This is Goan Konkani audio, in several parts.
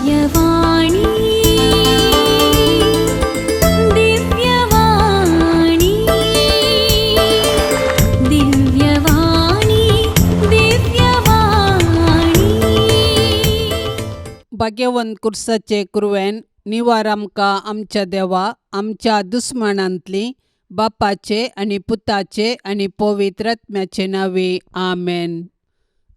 दिव्यवाणी, दिव्यवाणी, दिव्यवाणी, दिव्यवाणी. भाग्यवंत कुर्साचे कुरवेन निवार आमकां आमच्या देवा आमच्या दुस्मानांतली बापाचे आनी पुताचे आनी पवित्र आत्म्याचे नांवे आमेन.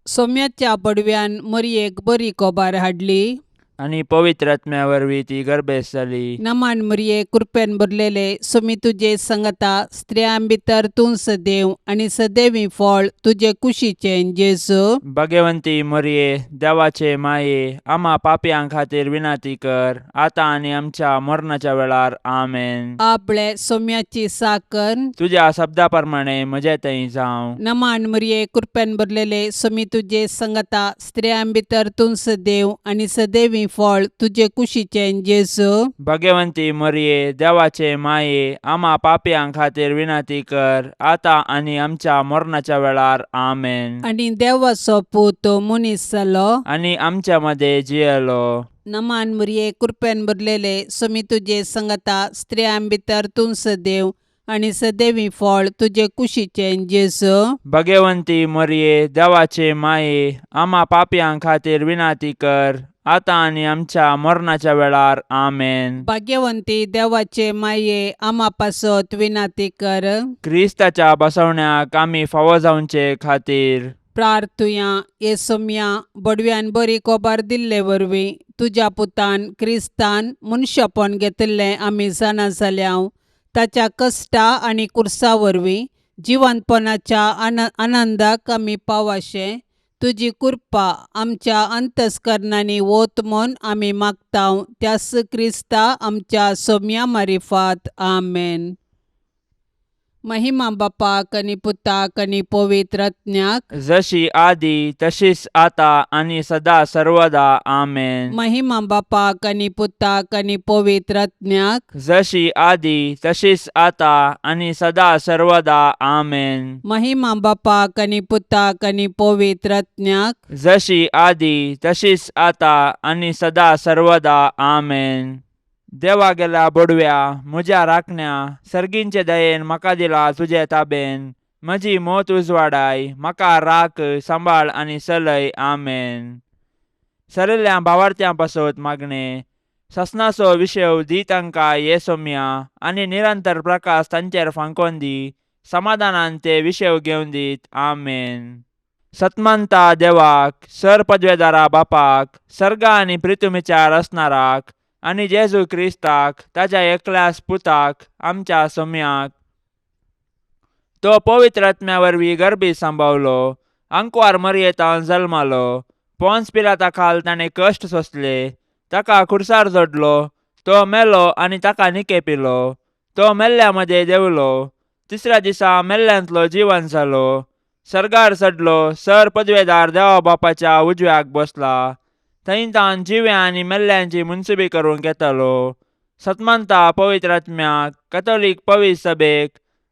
सोम्याच्या बडव्यान मरयेक बरी कोबार हाडली आनी पवित्र आत्म्या वरवीं ती गर्भेस्त जाली. नमान मरये, कृपेन भरलेले, सोमी तुजे संगता, स्त्रियां भितर तूं सदैव आनी सदैवी फळ तुजे कुशीचें जेजू. भगवंती मरये, देवाचे माये, आमा पापयां खातीर विनंती कर, आतां आनी आमच्या मरणाच्या वेळार. आमेन. आपले सोम्याची साकर तुज्या शब्दा प्रमाणे म्हजे थंय जावं. नमान मरये, कृपेन भरलेले, सोमी तुजे संगता, स्त्रियां भितर तूं सदैव आनी सदैवी फळ तुजे कुशीचें जेजू. भगवंती मरये, देवाचे माये, आमा पापयां खातीर विनंती कर, आतां आनी आमच्या मरणाच्या वेळार. आमेन. आनी देवाचो पूत मनीस जालो आनी आमच्या मदें जियेलो. नमान मरये, कृपेन भरलेले, सोमी तुजे संगता, स्त्रियां भितर तूं सदैव आनी सदैवी फळ तुजे कुशीचें जेजू. भगवंती मरये, देवाचे माये, आमा पापयां खातीर विनंती कर, आतां आनी आमच्या मरणाच्या वेळार. आमेन. भाग्यवंती देवाचे माये, आमा पासत विनंती कर. क्रिस्ताच्या बसवण्याक आमी फावो जावचे खातीर प्रार्थुया. ये सोम्या, बडव्यान बरी कोबार दिल्ले वरवीं तुज्या पुतान क्रिस्तान मनशापण घेतिल्लें आमी जाणा जाल्या. ताच्या कश्टा आनी कुर्सा वरवीं जिवंतपणाच्या आनंदाक आमी पावाशें तुजी कृपा आमच्या अंतस्करणांनी वत म्हूण आमी मागता, त्यास क्रिस्ता आमच्या सोम्या मारिफात. आमेन. महिमा बापाक आनी पुताक आनी पवित्र आत्म्याक. जशी आदी तशीच आता आनी सदा सर्वदा. आमेन. महिमा बापाक आनी पुताक आनी पवित्र आत्म्याक. जशी आदी तशीच आता आनी सदा सर्वदा. आमेन. महिमा बापाक आनी पुताक आनी पवित्र आत्म्याक. जशी आदी तशीच आता आनी सदा सर्वदा. आमेन. देवा गेल्या बोडव्या म्हज्या राखण्या, सर्गींचे दयेन म्हाका दिला तुजे ताबेन. म्हजी मोत उजवाडाय, म्हाका राख, सांबाळ आनी चलय. आमेन. सरिल्ल्या भावार्थ्यां पासत मागणें. ससनाचो विशय दी तांकां ये सोम्या आनी निरंतर प्रकाश तांचेर फांकोन दी. समाधानान ते विशय घेवन दीत. आमेन. सतमंता देवाक, सर पदवेदारा बापाक, सर्गा आनी प्रितुमीच्या रचणाराक आनी जेजू क्रिस्ताक ताज्या एकल्याच पुताक आमच्या सोम्याक, तो पवित्र आत्म्या वरवीं गर्भी सांबावलो, आंकवार मरयेतान जल्मालो, पोन्स पिलाता खाल ताणें कश्ट सोंसले, ताका खुर्सार जोडलो, तो मेलो आनी ताका निकेपिलो, तो मेल्ल्या मदें देंवलो, तिसऱ्या दिसा मेल्ल्यांतलो जिवन जालो, सर्गार चडलो, सर पदवेदार देवा बापाच्या उजव्याक बसला, थंय तान जिव्या आनी मेल्ल्यांची मुनसुबी करूंक येतालो. सतमंता पवित्र आत्म्याक, कथोलीक पवित्र सभेक,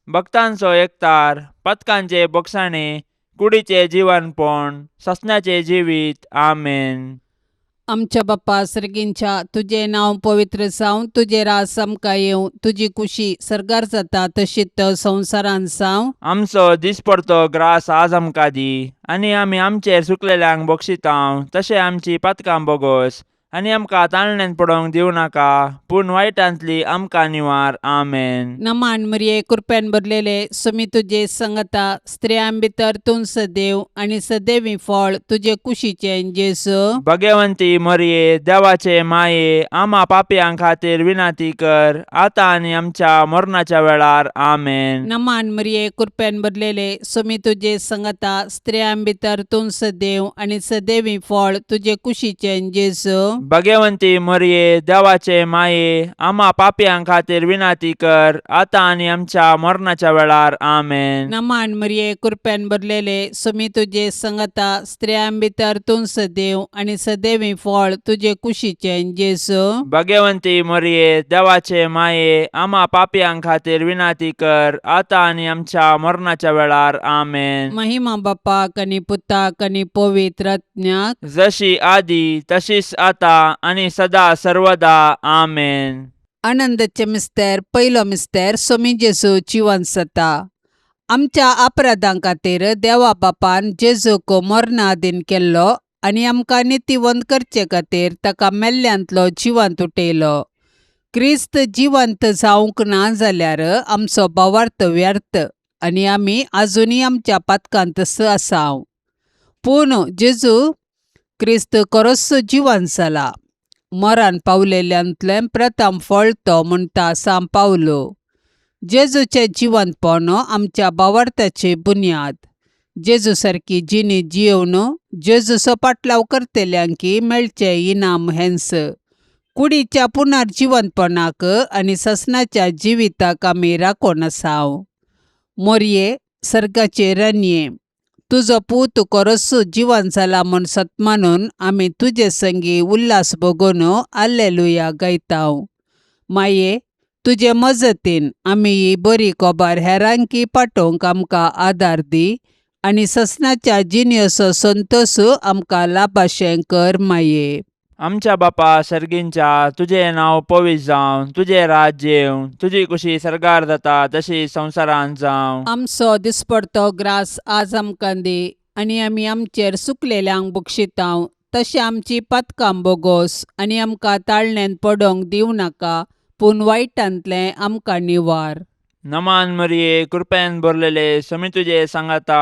भक्तांचो एकतार, पथकांचे बोगसाणे, कुडीचे जिवनपण, ससनाचें जिवीत. आमेन. आमच्या बाप्पा सर्गींच्या, तुजें नांव पवित्र जावं, तुजें राज आमकां येवं, तुजी कुशी सर्गार जाता तशीच संवसारांत जावं. आमचो दिसपडतो ग्रास आज आमकां दी आनी आमी आमचेर चुकलेल्यांक बक्षितांव तशें आमची पातकां बोगोस आनी आमकां ताळण्यान पडोवंक दिवं नाका, पूण वायटांतली आमकां निवार. आमेन. नमान मरिये, कृपेन भरलेले, सुमी तुजे संगता, स्त्रियां भितर तूं सदैव आनी सदैवी फळ तुजे कुशीचें जेजू. भगवंती मरिये, देवाचे माये, आमा पापयां खातीर विनंती कर, आतां आनी आमच्या मरणाच्या वेळार. आमेन. नमान मरिये, कृपेन भरलेले, सुमी तुजे संगता, स्त्रियां भितर तूं सदैव आनी सदैवी फळ तुजे कुशीचें जेजू. भगवंती मरिये, देवाचे माये, आमा पापयां खातीर विनंती कर, आतां आनी आमच्या मरणाच्या वेळार. आमेन. नमान मरिये, कृपेन भरलेले, सुमी तुजे संगता, स्त्रियां भितर तूं सदैव आनी सदैवी फळ तुजे कुशीचें जेजू. भगवंती मरिये, देवाचे माये, आमा पापयां खातीर विनंती कर, आतां आनी आमच्या मरणाच्या वेळार. आमेन. महिमा बापाक आनी पुताक आनी पवित्र आत्म्याक. जशी आदी तशीच आता आतां आनी सदा सर्वदा. आमेन. आनंदाचे मिस्तेर. पयलो मिस्तेर, सोमी जेजू जिवन जाता. आमच्या अपराधां खातीर देवा बापान जेजूक मरणाधीन केल्लो आनी आमकां नितीवंत करचे खातीर ताका मेल्ल्यांतलो जिवंत उठयलो. क्रिस्त जिवंत जावंक ना जाल्यार आमचो भावार्थ व्यर्थ आनी आमी आजुनूय आमच्या पातकांतच आसा. पूण जेजू क्रिस्त खरोच जिवंत जाला, मरण पावलेल्यांतलें प्रथम फळ तो म्हणटा सांव पावलो. जेजूचें जिवंतपण आमच्या भावार्थाची बुन्याद. जेजू सारकी जिणी जियोवन जेजूचो पाटलाव करतल्यांकी मेळचें इनाम हेंच. कुडीच्या पुनर्जिवंतपणाक आनी ससनाच्या जिविताक आमी राखून आसाव. मोरये, सर्गाचे राणये, तुजो पूत खरोच जिवन जाला म्हूण सत मानून आमी तुजे संगी उल्हास भोगून आल्लेलुया गायताव. माये, तुजे मजतीन आमी ही बरी खबर हेरांकी पाठोवंक आमकां आदार दी आनी ससनाच्या जिणेचो संतोश आमकां लाभाशें कर माये. आमच्या बापा सर्गींच्या, तुजें नांव पवित्र जावं, तुजें राज्य येवं, तुजी कुशी सर्गार जाता तशी संवसारांत जावं. आमचो दिसपडतो ग्रास आज आमकां दी आनी आमी आमचेर सुकलेल्यांक बक्षितांव तशें आमची पातकां बोगोस आनी आमकां ताळण्यांत पडोंक दिवं नाका, पूण वायटांतलें आमकां निवार. नमान मरिये, कृपेन भरलेले, समी तुजे सांगाता,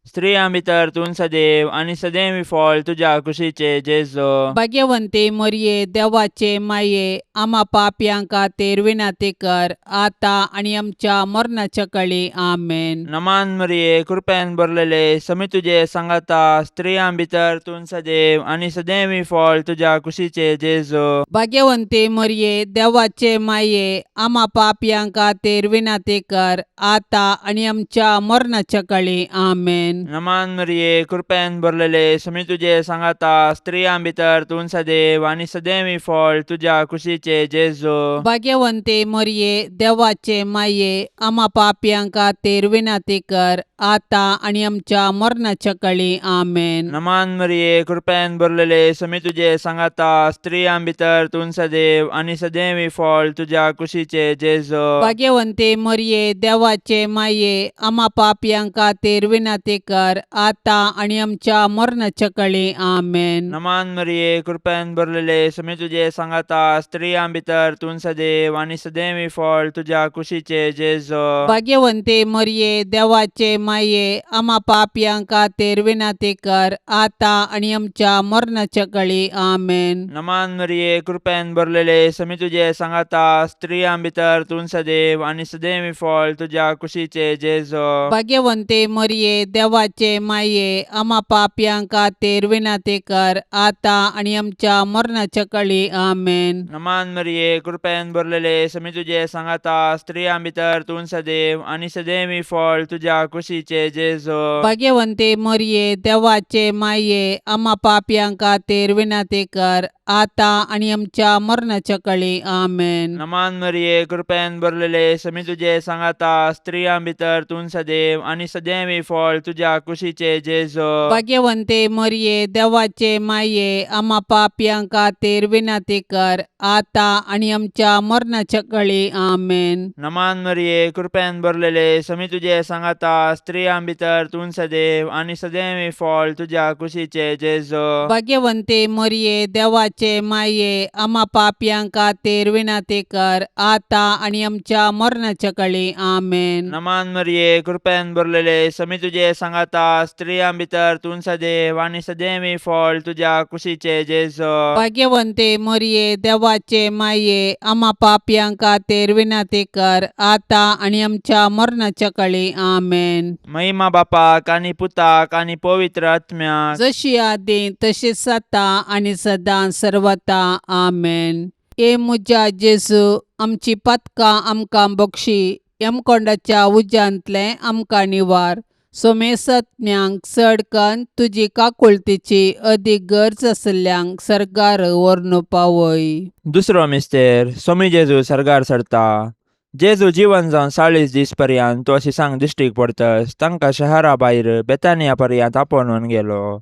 स्त्रियां भितर तूं सदैव आनी सदैव फळ तुज्या कुशीचे जेजू. भाग्यवंती मरये, देवाचे माये, आमा पापयां खातीर विनंती कर, आतां आनी आमच्या मरणाच्या कळी. आमेन. नमान मरिये, कृपेन भरलेले, समी तुजे सांगाता, स्त्रियां भितर तूं सदैव आनी सदैव फळ तुज्या कुशीचे जेजू. भाग्यवंती मरये, देवाचे माये, आमा पापयां खातीर विनंती कर, आतां आनी आमच्या मरणाच्या कळी. आमेन. नमान मरिये, कृपेन भरलेले, समी तुजे सांगाता, स्त्रियां भितर तूं सदैव आनी सदैव फळ तुज्या कुशीचे जेजू. भाग्यवंती मरये, देवाचे माये, आमा पापयां खातीर विनंती कर, आतां आनी आमच्या मरणाच्या कळी. आमेन. नमान मरिये, कृपेन भरलेले, समी तुजे सांगाता, स्त्रियां भितर तूं सदैव आनी सदैव फळ तुज्या कुशीचे जेजू. भाग्यवंती मरये, देवाचे माये, आमा पापयां खातीर विनंती कर, आतां आनी आमच्या मरणाच्या कळी. आमेन. नमान मरिये, कृपेन भरलेले, समी तुजे सांगाता, स्त्रियां भितर तूं सदैव आनी सदैव फळ तुज्या कुशीचे जेजू. भाग्यवंती मरये, देवाचे माये, आमा पापयां खातीर विनंती कर, आतां आनी आमच्या मरणाच्या कळी. आमेन. नमान मरिये, कृपेन भरलेले, समी तुजे सांगाता, स्त्रियां भितर तूं सदैव आनी सदैव फळ तुज्या कुशीचे जेजू. भाग्यवंती मरये, देवाचे माये, आमा पापयां खातीर विनंती कर, आतां आनी आमच्या मरणाच्या कळी. आमेन. नमान मरिये, कृपेन भरलेले, समी तुजे सांगाता, स्त्रियां भितर तूं सदैव आनी सदैव फळ तुज्या कुशीचे जेजू. भाग्यवंती मरये, देवाचे माये, आमा पापयां खातीर विनंती कर, आतां आनी आमच्या मरणाच्या कळी. आमेन. नमान मरिये, कृपेन भरलेले, समी तुजे सांगाता, स्त्रियां भितर तूं सदैव आनी सदैव फळ तुज्या कुशीचे जेजू. भाग्यवंती मरये, देवाचे माये, आमा पापयां खातीर विनंती कर, आतां आनी आमच्या मरणाच्या कळी. आमेन. नमान मरिये, कृपेन भरलेले, समी तुजे सांगाता, स्त्रियां भितर तूं सदैव आनी सदैव फळ तुज्या कुशीचे जेजू. भाग्यवंती मरये, देवाचे माये, आमा पापयां खातीर विनंती कर, आतां आनी आमच्या मरणाच्या कळी. आमेन. नमान मरिये, कृपेन भरलेले, समी तुजे सांगाता, स्त्रियां भितर तूं सदैव आनी सदैव फळ तुज्या कुशीचे जेजू. भाग्यवंती मरये, देवाचे माये, आमा पापयां खातीर विनंती कर, आतां आनी आमच्या मरणाच्या कळी. आमेन. महिमा बापाक आनी पुताक आनी पवित्र आत्म्याक. जशी आदी तशीच आतां आनी सदां सर्वता. आमेन. ए म्हज्या जेजू, आमची पातकां आमकां बक्षी, यमकोंडाच्या उज्यांतलें आमकां निवार, सोमेसत्म्यांक चड कन्न तुजी काकुळतीची अदीक गरज आशिल्ल्यांक सर्गार व्हरून पावय. दुसरो मिस्तेर, सोमी जेजू सर्गार सरता. जेजू जिवन जावन 40 दीस पर्यंत तो शिसांक दिश्टीक पडतस तांकां शहरा भायर बेतानिया पर्यंत आपोवन गेलो.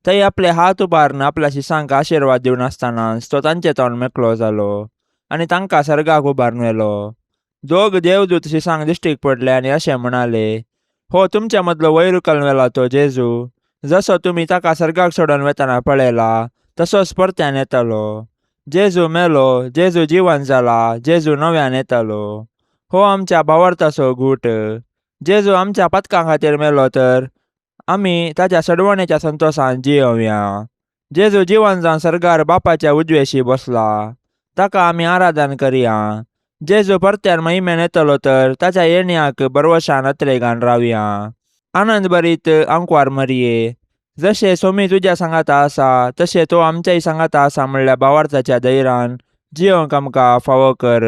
थंय आपले हात उबारून आपल्या शिसांक आशिर्वाद दिवन आसतनाच तो तांचे तोंड मेकळो जालो आनी तांकां सर्गाक उबारून व्हेलो. दोग देवदूत शिसांक दिश्टीक पडले आनी अशें म्हणाले, हो तुमच्या मदलो वयर उखलून व्हेला तो जेजू, जसो तुमी ताका सर्गाक सोडून वेतना पळयला तसोच परत्यान येतलो. जेजू मेलो, जेजू जिवन जाला, जेजू नव्यान येतलो. हो आमच्या भावार्थाचो गूट. जेजू आमच्या पातकां खातीर मेलो तर आमी ताच्या सडवणेच्या संतोशान जियोवया. जेजू जिवन जावन सर्गार बापाच्या उजवेशी बसला, ताका आमी आराधन करया. जेजू परत्यान महिमेन येतलो तर ताच्या येण्याक बरवशान अत्रेगान रावया. आनंद भरीत आंकवार मरये, जशें सोमी तुज्या सांगाता आसा तशें तो आमच्याय सांगाता आसा म्हणल्या भावार्थाच्या धैरान जियोंक आमकां फावो कर.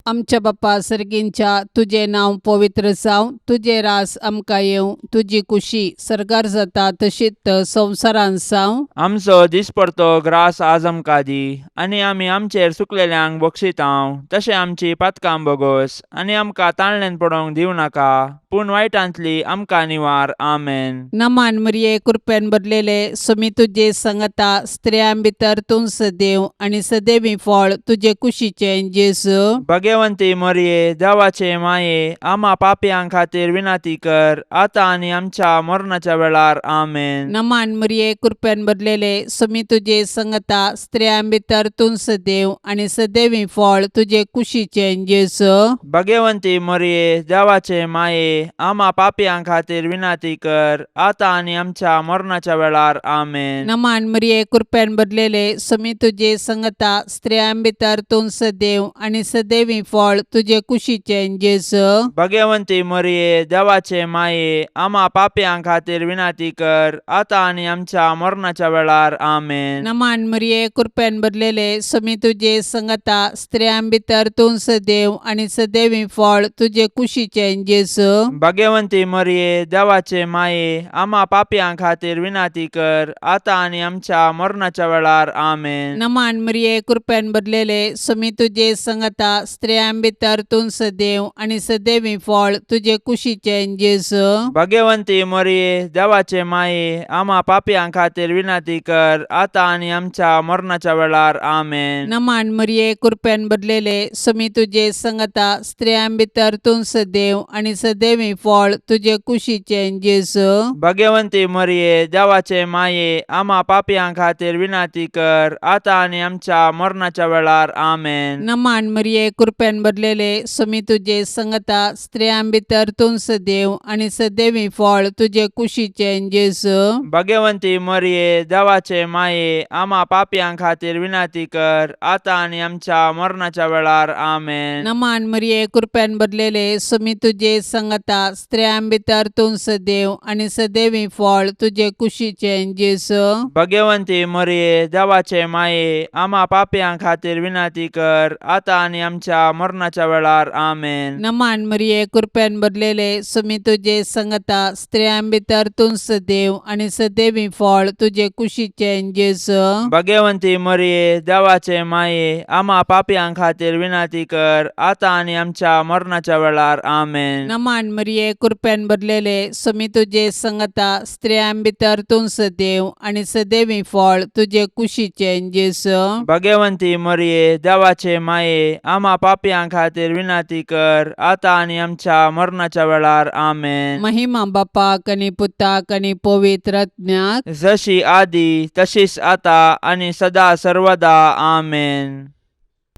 आमच्या बापा सर्गींच्या, तुजें नांव पवित्र जावं, तुजें रास आमकां येवं, तुजी कुशी सर्गार जाता तशीच संवसारांत जावं. आमचो दिसपडतो ग्रास आज आमकां दी, आनी आमी आमचेर सुकलेल्यांक बक्षितांव तशें आमची पातकां बोगोस, आनी आमकां ताळण्यान पडोवंक दिवं नाका, पूण वायटांतली आमकां निवार. आमेन. नमान मरिये, कृपेन भरलेले, सुमी तुजे संगता, स्त्रियां भितर तूं सदैव आनी सदैवी फळ तुजे कुशीचें जेजू. भगवंती मरये, देवाचे माये, आमा पापयां खातीर विनंती कर, आतां आनी आमच्या मरणाच्या वेळार. आमेन. नमान मरिये, कृपेन भरलेले, सुमी तुजे संगता, स्त्रियां भितर तूं सदैव आनी सदैवी फळ तुजे कुशीचें जेजू. भगवंती मरये, देवाचे माये, आमा पापयां खातीर विनंती कर, आतां आनी आमच्या मरणाच्या वेळार. आमेन. नमान मरिये, कृपेन भरलेले, सुमी तुजे संगता, स्त्रियां भितर तूं सदैव आनी सदैवी फळ तुजे कुशीचें जेजू. भगवंती मरये, देवाचे माये, आमा पापयां खातीर विनंती कर, आतां आनी आमच्या मरणाच्या वेळार. आमेन. नमान मरिये, कृपेन भरलेले, सुमी तुजे संगता, स्त्रियां भितर तूं सदैव आनी सदैवी फळ तुजे कुशीचें जेजू. भगवंती मरये, देवाचे माये, आमा पापयां खातीर विनंती कर, आतां आनी आमच्या मरणाच्या वेळार. आमेन. नमान मरिये, कृपेन भरलेले, सुमी तुजे संगता, स्त्रियां भितर तूं सदैव आनी सदैवी फळ तुजे कुशीचें जेजू. भगवंती मरये, देवाचे माये, आमा पापयां खातीर विनंती कर, आतां आनी आमच्या मरणाच्या वेळार. आमेन. नमान मरिये, कृपेन भरलेले, सुमी तुजे संगता, स्त्रियां भितर तूं सदैव आनी सदैवी फळ तुजे कुशीचें जेजू. भगवंती मरये, देवाचे माये, आमा पापयां खातीर विनंती कर, आतां आनी आमच्या मरणाच्या वेळार. आमेन. नमान मरिये, कृपेन भरलेले, सुमी तुजे संगता, स्त्रियां भितर तूं सदैव आनी सदैवी फळ तुजे कुशीचें जेजू. भगवंती मरये, देवाचे माये, आमा पापयां खातीर विनंती कर, आतां आनी आमच्या मरणाच्या वेळार. आमेन. नमान मरिये, कृपेन भरलेले, सुमी तुजे संगता, स्त्रियां भितर तूं सदैव आनी सदैवी फळ तुजे कुशीचें जेजू. भगवंती मरये, देवाचे माये, आमा पापयां खातीर विनंती कर, आतां आनी आमच्या मरणाच्या वेळार. आमेन. नमान मरिये, कृपेन भरलेले, सुमी तुजे संगता, स्त्रियां भितर तूं सदैव आनी सदैवी फळ तुजे कुशीचें जेजू. भगवंती मरये, देवाचे माये, आमा पापयां खातीर विनंती कर, आतां आनी आमच्या मरणाच्या वेळार. आमेन. नमान मरिये, कृपेन भरलेले, सुमी तुजे संगता, स्त्रियां भितर तूं सदैव आनी सदैवी फळ तुजे कुशीचें जेजू. भगवंती मरये, देवाचे माये, आमा पापयां खातीर विनंती कर, आतां आनी आमच्या मरणाच्या वेळार. आमेन. महिमा बापाक आनी पुताक आनी पवित्र आत्म्याक, जशी आदी तशीच आता आनी सदा सर्वदा. आमेन.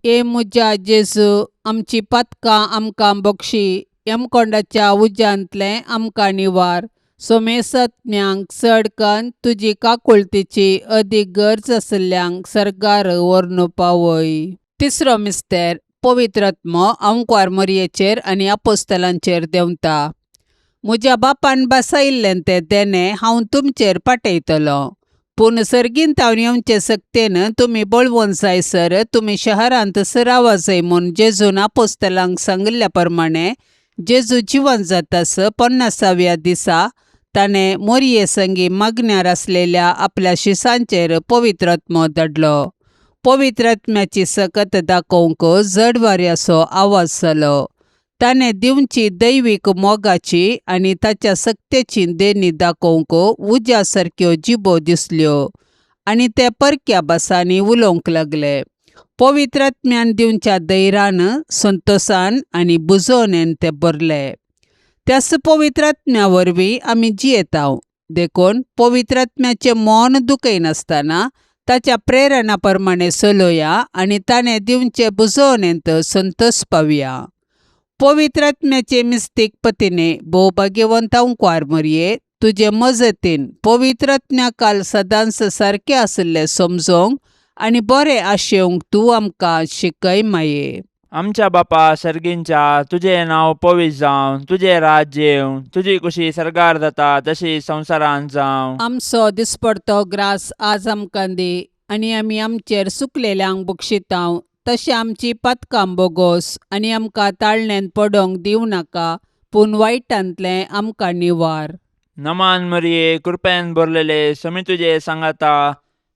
ए म्हज्या जेजू, आमची पातकां आमकां बक्षी, यमकोंडाच्या उज्यांतलें आमकां निवार, सोमेसत्म्यांक चड कन्न तुजी काकुळतीची अदीक गरज आशिल्ल्यांक सर्गार व्हरून पावय. तिसरो मिस्तेर, पवित्र आत्मो आंकवार मरयेचेर आनी आपोस्तलांचेर देंवता. म्हज्या बापान बसयिल्लें तें देणें हांव तुमचेर पाठयतलो, पूण सर्गींत हांव येवचे सक्तेन तुमी बळवंत जायसर तुमी शहरांत सरावा जाय म्हूण जेजून आपोस्तलांक सांगिल्ल्या प्रमाणे, जेजू जिवन जातास 50व्या दिसा ताणें मोरये संगी मागण्यार आसलेल्या आपल्या शिसांचेर पवित्र आत्मो धाडलो. पवित्र आत्म्याची सकत दाखोवंक जड वाऱ्याचो आवाज जालो. ताणें दिवची दैवीक मोगाची आनी ताच्या सक्तेची देणी दाखोवंक उज्या सारक्यो जिबो दिसल्यो आनी ते परक्या भासांनी उलोवंक लागले. पवित्र आत्म्यान दिवच्या धैर्यान, संतोसान आनी बुजोवणेन ते भरले. त्याच पवित्र आत्म्या वरवीं आमी जियेतांव. देखून पवित्र आत्म्याचें मन दुखयनासतना ताच्या प्रेरणा प्रमाणें चलोया आनी ताणें दिवचे बुजोवणेंत संतोस पावया. पवित्र आत्म्याचे मिस्तीक पतीने भोव भाग्यवंत अंकवार मरये, तुजे मजतीन पवित्र आत्म्या काल सदांच सारकें आशिल्लें समजोंक आनी बरें आशेवंक तूं आमकां शिकय माये. आमच्या बापा सर्गींच्या, तुजें नांव पवित्र जावं, तुजें राज्य येवं, तुजी कुशी सर्गार जाता तशी संवसारांत जावं. आमचो दिसपडतो ग्रास आज आमकां दी आनी आमी आमचेर सुकलेल्यांक बक्षितांव तशें आमची पातकां बोगोस आनी आमकां ताळण्यांत पडोंक दिवं नाका, पूण वायटांतलें आमकां निवार. नमान मरिये, कृपेन भरलेले, समी तुजे सांगाता,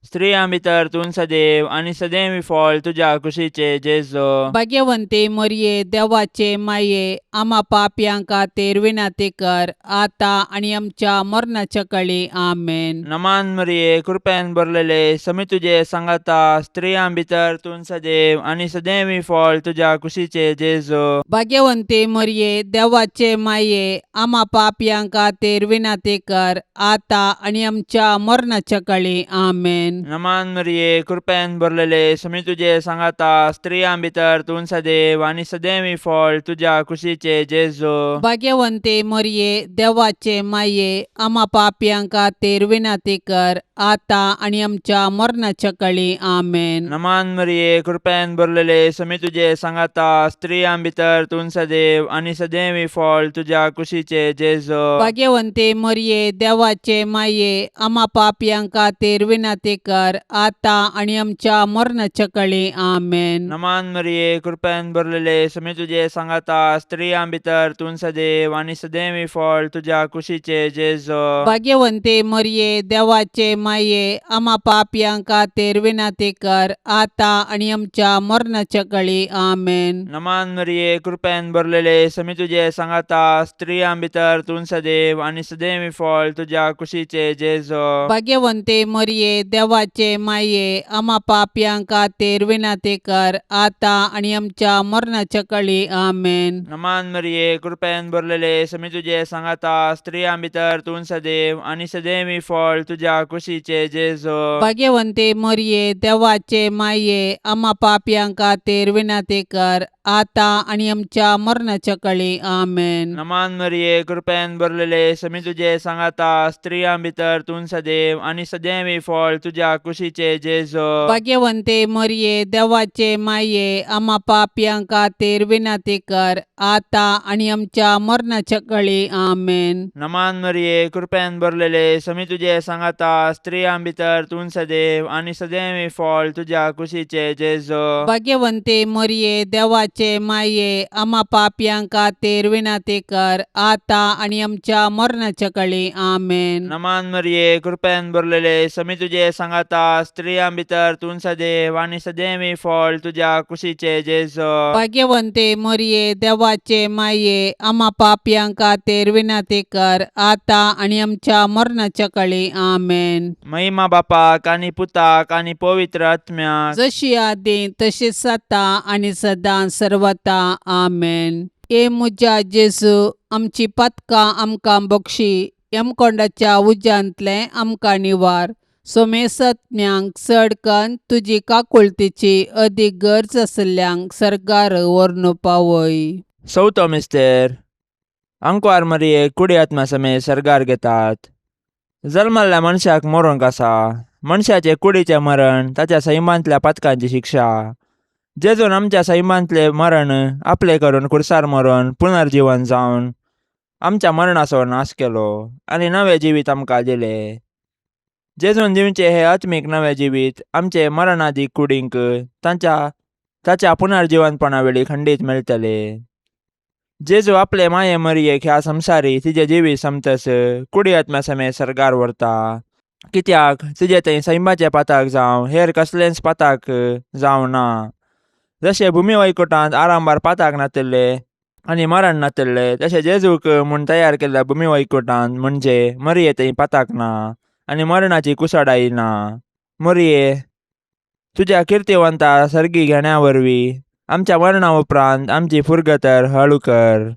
स्त्रियां भितर तूं सदैव आनी सदैव फळ तुज्या कुशीचे जेजो. भाग्यवंती मरये, देवाचे माये, आमा पापयां खातीर विनंती कर आतां आनी आमच्या मरणाच्या कळी. आमेन. नमान मरिये, कृपेन भरलेले, समी तुजे सांगाता, स्त्रियां भितर तूं सदैव आनी सदैव फळ तुज्या कुशीचे जेजो. भाग्यवंती मरये, देवाचे माये, आमा पापयां खातीर विनंती कर आतां आनी आमच्या मरणाच्या कळी. आमेन. नमान मरिये, कृपेन भरलेले, समी तुजे सांगाता, स्त्रियां भितर तूं सदैव आनी सदैव फळ तुज्या कुशीचे जेजो. भाग्यवंती मरये, देवाचे माये, आमा पापयां खातीर विनंती कर आतां आनी आमच्या मरणाच्या कळी. आमेन. नमान मरिये, कृपेन भरलेले, समी तुजे सांगाता, स्त्रियां भितर तूं सदैव आनी सदैव फळ तुज्या कुशीचे जेजो. भाग्यवंती मरये, देवाचे माये, आमा पापयां खातीर विनंती कर आतां आनी आमच्या मरणाच्या कळी. आमेन. नमान मरिये, कृपेन भरलेले, समी तुजे सांगाता, स्त्रियां भितर तूं सदैव आनी सदैव फळ तुज्या कुशीचे जेजो. भाग्यवंती मरये, देवाचे माये, आमा पापयां खातीर विनंती कर आतां आनी आमच्या मरणाच्या कळी. आमेन. नमान मरिये, कृपेन भरलेले, समी तुजे सांगाता, स्त्रियां भितर तूं सदैव आनी सदैव फळ तुज्या कुशीचे जेजो. भाग्यवंती मरये, देवाचे माये, आमा पापयां खातीर विनंती कर आतां आनी आमच्या मरणाच्या कळी. आमेन. नमान मरिये, कृपेन भरलेले, समी तुजे सांगाता, स्त्रियां भितर तूं सदैव आनी सदैव फळ तुज्या कुशीचे जेजो. भाग्यवंती मरये, देवाचे माये, आमा पापयां खातीर विनंती कर आतां आनी आमच्या मरणाच्या कळी. आमेन. नमान मरिये, कृपेन भरलेले, समी तुजे सांगाता, स्त्रियां भितर तूं सदैव आनी सदैव फळ तुज्या कुशीचे जेजो. भाग्यवंती मरये, देवाचे माये, आमा पापयां खातीर विनंती कर आतां आनी आमच्या मरणाच्या कळी. आमेन. नमान मरिये, कृपेन भरलेले, समी तुजे सांगाता, स्त्रियां भितर तूं सदैव आनी सदैव फळ तुज्या कुशीचे जेजो. भाग्यवंती मरये, देवाचे माये, आमा पापयां खातीर विनंती कर आतां आनी आमच्या मरणाच्या कळी. आमेन. नमान मरिये, कृपेन भरलेले, समी तुजे सांगाता, स्त्रियां भितर तूं सदैव आनी सदैव फळ तुज्या कुशीचे जेजो. भाग्यवंती मरये, देवाचे माये, आमा पापयां खातीर विनंती कर आतां आनी आमच्या मरणाच्या कळी. आमेन. महिमा बापाक आनी पुताक आनी पवित्र आत्म्याक, जशी आदी तशीच आतां आनी सदां सर्वता. आमेन. ए म्हज्या जेजू, आमची पातकां आमकां बक्षी, यमकोंडाच्या उज्यांतलें आमकां निवार, सोमेसत्म्यांक चड कन्न तुजी काकुळतीची अदीक गरज आशिल्ल्यांक सर्गार व्हरून पावय. चवथो मिस्तेर, आंकवार मरियेक कुडी आत्मा समेत सर्गार घेतात. जल्मल्ल्या मनशाक मरूंक आसा. मनशाचे कुडीचें मरण ताच्या सैमांतल्या पातकांची शिक्षा. जेजून आमच्या सैमांतलें मरण आपलें करून खुर्सार मरून पुनर्जिवन जावन आमच्या मरणाचो नाश केलो आनी नवें जिवीत आमकां दिलें. जेजून दिवचें हें आत्मीक नवें जिवीत आमचे मरणादी कुडींक तांच्या ताच्या पुनर्जिवनपणा वेळी खंडीत मेळटलें. जेजू आपले माये मरियेक ह्या संवसारी तिजें जिवीत समतस कुडी आत्म्या समेत सर्गार व्हरता, कित्याक तिजें थंय सैमाचें पाताक जावं हेर कसलेंच पाताक जावं ना. जशें भुमी वैकुटांत आरंभार पाताक नातिल्लें आनी मरण नातल्ले तशें जेजूक म्हूण तयार केल्ल्या भूमी वैकुटान म्हणजे मरिये थंय पाताक ना आनी मरणाची कुसाडाय ना. मरिये, तुज्या किर्तिवंता सर्गी घेण्या वरवीं आमच्या मरणा उपरांत आमची फुरगतर हळू कर.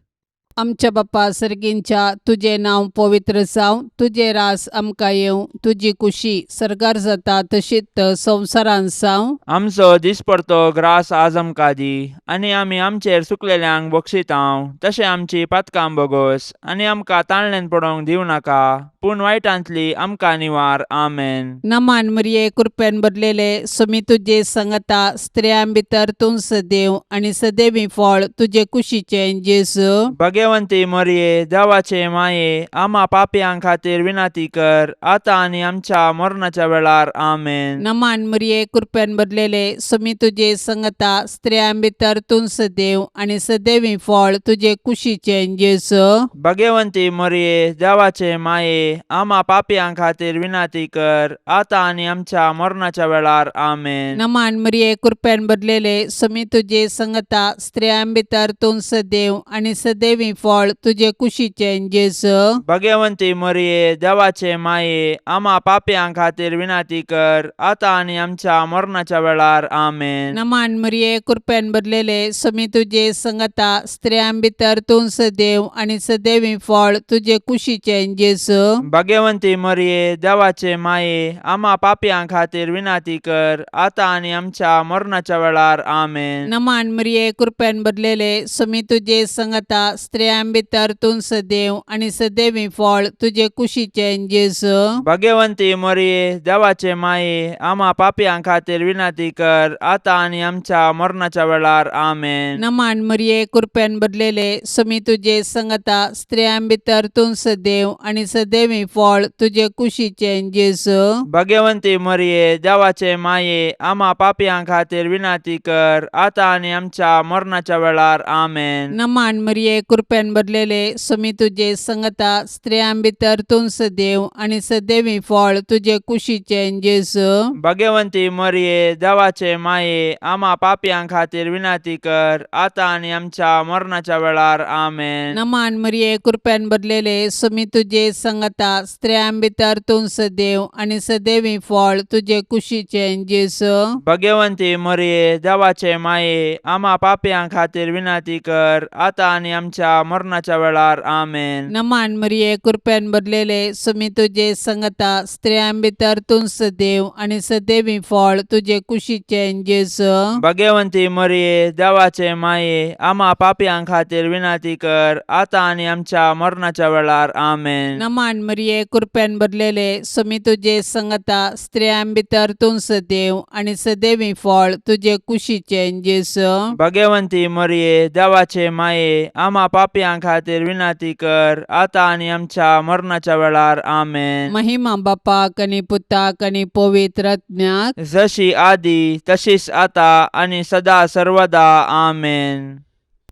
आमच्या बापा सर्गींच्या तुजें नांव पवित्र जावं, तुजें रास आमकां येवं, तुजी कुशी सर्गार जाता तशीच संवसारांत जावं. आमचो दिसपडतो ग्रास आज आमकां दी आनी आमी आमचेर सुकलेल्यांक बक्षितांव तशें आमची पातकां बोगोस आनी आमकां ताणल्यान पडोवंक दिवं नाका पूण वायटांतली आमकां निवार. आमेन. नमान मरिये, कृपेन भरलेले, सुमी तुजे संगता, स्त्रियां भितर तूं सदैव आनी सदैवी फळ तुजे कुशीचें जेजू. भगवंती मरिये, देवाचे माये, आमा पापयां खातीर विनंती कर आतां आनी आमच्या मरणाच्या वेळार. आमेन. नमान मरिये, कृपेन भरलेले, सुमी तुजे संगता, स्त्रियां भितर तूं सदैव आनी सदैवी फळ तुजे कुशीचें जेजू. भगवंती मरिये, देवाचे माये, आमा पापयां खातीर विनंती कर आतां आनी आमच्या मरणाच्या वेळार. आमेन. नमान मरिये, कृपेन भरलेले, सुमी तुजे संगता, स्त्रियां भितर तूं सदैव आनी सदैवी फळ तुजे कुशीचें जेजू. भगवंती मरिये, देवाचे माये, आमा पापयां खातीर विनंती कर आतां आनी आमच्या मरणाच्या वेळार. आमेन. नमान मरिये, कृपेन भरलेले, सुमी तुजे संगता, स्त्रियां भितर तूं सदैव आनी सदैवी फळ तुजे कुशीचें जेजू. भगवंती मरिये, देवाचे माये, आमा पापयां खातीर विनंती कर आतां आनी आमच्या मरणाच्या वेळार. आमेन. नमान मरिये, कृपेन भरलेले, सुमी तुजे संगता, स्त्रियां भितर तूं सदैव आनी सदैवी फळ तुजे कुशीचें जेजू. भगवंती मरिये, देवाचे माये, आमा पापयां खातीर विनंती कर आतां आनी आमच्या मरणाच्या वेळार. आमेन. नमान मरिये, कृपेन भरलेले, सुमी तुजे संगता, स्त्रियां भितर तूं सदैव आनी सदैवी फळ तुजे कुशीचें जेजू. भगवंती मरिये, देवाचे माये, आमा पापयां खातीर विनंती कर आतां आनी आमच्या मरणाच्या वेळार. आमेन. नमान मरिये, कृपेन भरलेले, सुमी तुजे संगता, स्त्रियां भितर तूं सदैव आनी सदैवी फळ तुजे कुशीचें जेजू. भगवंती मरिये, देवाचे माये, आमा पापयां खातीर विनंती कर आतां आनी आमच्या मरणाच्या वेळार. आमेन. नमान मरिये, कृपेन भरलेले, सुमी तुजे संगता, स्त्रियां भितर तूं सदैव आनी सदैवी फळ तुजे कुशीचें जेजू. भगवंती मरिये, देवाचे माये, आमा पापयां खातीर विनंती कर आतां आनी आमच्या मरणाच्या वेळार. आमेन. नमान मरिये, कृपेन भरलेले, सुमी तुजे संगता, स्त्रियां भितर तूं सदैव आनी सदैवी फळ तुजे कुशीचें जेजू. भगवंती मरिये, देवाचे माये, आमा पापयां खातीर विनंती कर आतां आनी आमच्या मरणाच्या वेळार. आमेन. नमान मरिये, कृपेन भरलेले, सुमी तुजे संगता, स्त्रियां भितर तूं सदैव आनी सदैवी फळ तुजे कुशीचें जेजू. भगवंती मरिये, देवाचे माये, आमा पापयां खातीर विनंती कर आतां आनी आमच्या मरणाच्या वेळार. आमेन. महिमा बापाक आनी पुताक आनी पवित्र आत्म्याक. जशी आदी तशीच आता आनी सदा सर्वदा. आमेन.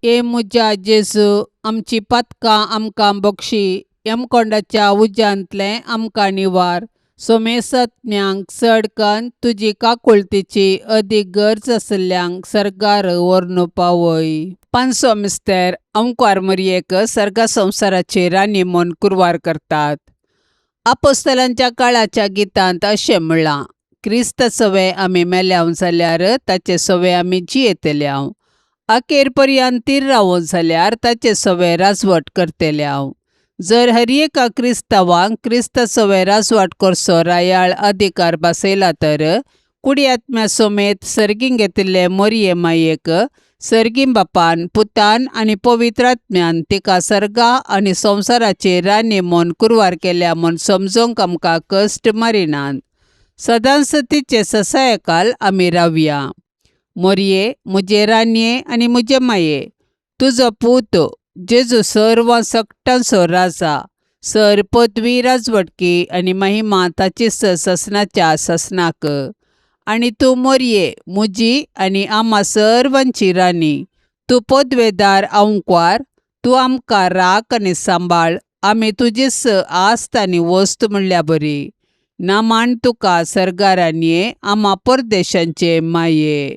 ए म्हज्या जेजू, आमची पातकां आमकां बक्षी, यमकोंडाच्या उज्यांतलें आमकां निवार, सोमेसत्म्यांक चड कन्न तुजी काकुळतीची अदीक गरज आशिल्ल्यांक सर्गार व्हरून पावय. पांचसो मिस्तेर अंकवार मरयेक सर्गा संवसाराची राणी म्हूण कुरवार करतात. आपोस्तलांच्या काळाच्या गितांत अशें म्हणलां, क्रिस्त सवे आमी मेल्याव जाल्यार ताचे सवे आमी जियेतल्याव, अखेर पर्यंत तीर रावो जाल्यार ताचे सवे राजवट करतल्याव. जर हर एका क्रिस्तांवांक क्रिस्त सवे राजवाट करचो रायाळ अधिकार बसयला तर कुडी आत्म्या समेत सर्गीं घेतिल्ले मोरये मायेक सर्गीं बापान, पुतान आनी पवित्र आत्म्यान तिका सर्गा आनी संवसाराची राणी म्हूण कुरवार केल्या म्हूण समजूंक आमकां कश्ट मारिनात. सदांच तिचे ससायकाल आमी रावया. मोरये, म्हजे राणये आनी म्हजे माये, तुजो पूत जेजू सर्व सकटांचो राजा, सर पदवी, राजवटकी आनी महिमा ताची ससनाच्या ससनाक. आनी तूं मोरये, म्हजी आनी आमा सर्वांची राणी, तूं पदवेदार आंकवार, तूं आमकां राख आनी सांबाळ, आमी तुजीच आस्त आनी वस्त म्हणल्या बरी. नामान तुका सर्गारानये, आमा परदेशांचे माये.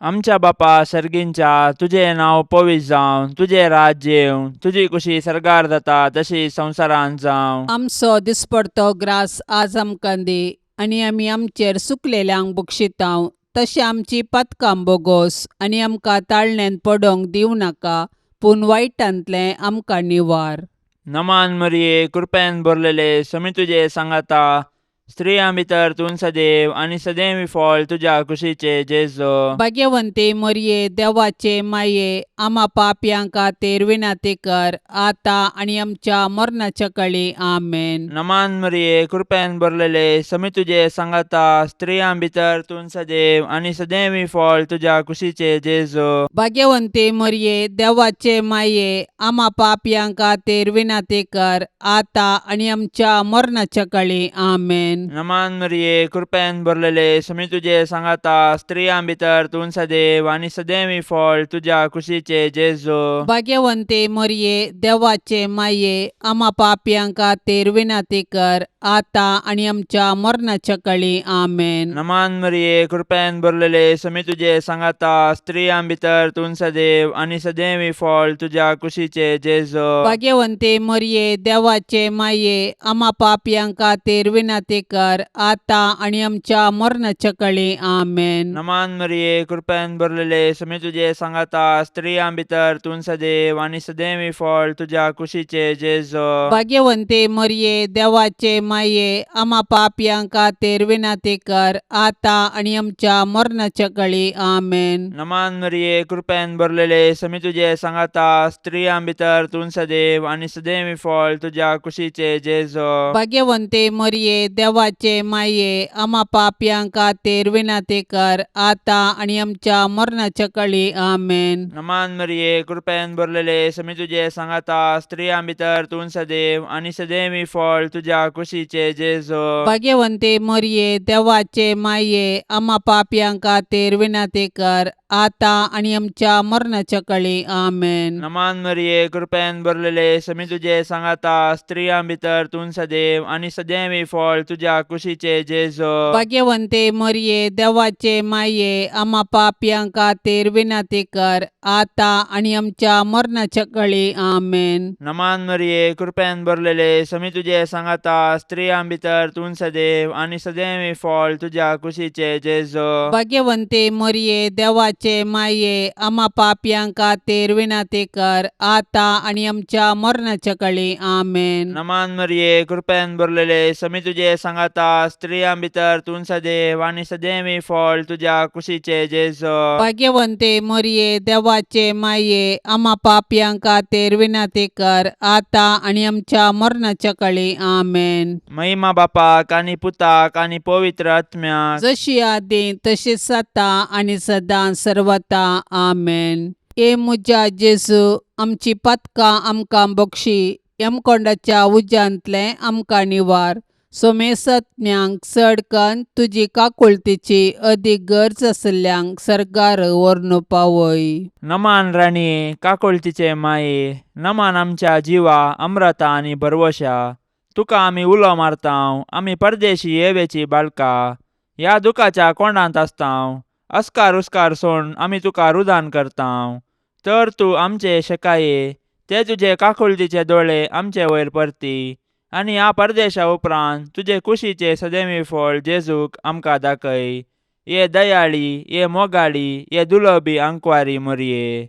आमच्या बापा सर्गींच्या तुजें नांव पवित्र जावं, तुजें राज्य येवं, तुजी कुशी सर्गार जाता तशी संवसारांत जावं. आमचो दिसपडतो ग्रास आज आमकां दी आनी आमी आमचेर सुकलेल्यांक बक्षितांव तशें आमची पातकां बोगोस आनी आमकां ताळण्यांत पडोंक दिवं नाका पूण वायटांतलें आमकां निवार. नमान मरिये, कृपेन भरलेले, समी तुजे सांगाता, स्त्रियां भितर तूं सदैव आनी सदैव फळ तुज्या कुशीचे जेजो. भाग्यवंती मरये, देवाचे माये, आमा पापयां खातीर विनंती कर आतां आनी आमच्या मरणाच्या कळी. आमेन. नमान मरिये, कृपेन भरलेले, समी तुजे सांगाता, स्त्रियां भितर तूं सदैव आनी सदैव फळ तुज्या कुशीचे जेजो. भाग्यवंती मरये, देवाचे माये, आमा पापयां खातीर विनंती कर आतां आनी आमच्या मरणाच्या कळी. आमेन. नमान मरिये, कृपेन भरलेले, समी तुजे सांगाता, स्त्रियां भितर तूं सदैव आनी सदैव फळ तुज्या कुशीचे जेजो. भाग्यवंती मरये, देवाचे माये, आमा पापयां खातीर विनंती कर आतां आनी आमच्या मरणाच्या कळी. आमेन. नमान मरिये, कृपेन भरलेले, समी तुजे सांगाता, स्त्रियां भितर तूं सदैव आनी सदैव फळ तुज्या कुशीचे जेजो. भाग्यवंती मरये, देवाचे माये, आमा पापयां खातीर विनंती कर आतां आनी आमच्या मरणाच्या कळी. आमेन. नमान मरिये, कृपेन भरलेले, समी तुजे सांगाता, स्त्रियां भितर तूं सदैव आनी सदैव फळ तुज्या कुशीचे जेजो. भाग्यवंती मरये, देवाचे माये, आमा पापयां खातीर विनंती कर आतां आनी आमच्या मरणाच्या कळी. आमेन. नमान मरिये, कृपेन भरलेले, समी तुजे सांगाता, स्त्रियां भितर तूं सदैव आनी सदैव फळ तुज्या कुशीचे जेजो. भाग्यवंती मरये, देवाचे माये, आमा पापयां खातीर विनंती कर आतां आनी आमच्या मरणाच्या कळी. आमेन. नमान मरिये, कृपेन भरलेले, समी तुजे सांगाता, स्त्रियां भितर तूं सदैव आनी सदैव फळ तुज्या कुशीचे जेजो. भाग्यवंती मरये, देवाचे माये, आमा पापयां खातीर विनंती कर आतां आनी आमच्या मरणाच्या कळी. आमेन. नमान मरिये, कृपेन भरलेले, समी तुजे सांगाता, स्त्रियां भितर तूं सदैव आनी सदैव फळ तुज्या कुशीचे जेजो. भाग्यवंती मरये, देवाचे माये, आमा पापयां खातीर विनंती कर आतां आनी आमच्या मरणाच्या कळी. आमेन. नमान मरिये, कृपेन भरलेले, समी तुजे सांगाता, स्त्रियां भितर तूं सदैव आनी सदैव फळ तुज्या कुशीचे जेजो. भाग्यवंती मरये, देवाचे माये, आमा पापयां खातीर विनंती कर आतां आनी आमच्या मरणाच्या कळी. आमेन. नमान मरिये, कृपेन भरलेले, समी तुजे सांगाता, स्त्रियां भितर तूं सदैव आनी सदैव फळ तुज्या कुशीचे जेजो. भाग्यवंती मरये, देवाचे माये, आमा पापयां खातीर विनंती कर आतां आनी आमच्या मरणाच्या कळी. आमेन. महिमा बापाक आनी पुताक आनी पवित्र आत्म्याक, जशी आदी तशीच आतां आनी सदां सर्वता. आमेन. ए म्हज्या जेजू, आमची पातकां आमकां बक्षी, यमकोंडाच्या उज्यांतलें आमकां निवार, सोमेसत्म्यांक चड कन्न तुजी काकुळतीची अदीक गरज आशिल्ल्यांक सर्गार व्हरून पावय. नमान राणये, काकुळतीचे माये, नमान आमच्या जिवा अमृता आनी भरवशा, तुका आमी उलो मारतांव, आमी परदेशी येवेची बाळका, ह्या दुखाच्या कोंडांत आसतांव, अस्कार उस्कार सोड आमी तुका रुदान करतांव, तर तूं आमचे शेकाये ते तुजे काकुळतीचे दोळे आमचे वयर परती आनी ह्या परदेशा उपरांत तुजे कुशीचे सदैवी फळ जेजूक आमकां दाखय. ये दयाळी, ये मोगाळी, ये दुलबी आंकवारी मोरये,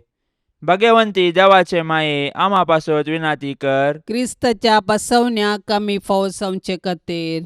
भगवंती देवाचे माये, आमा पासत विनाती कर. क्रिस्ताच्या बसवण्याक आमी फावो जावचे खातीर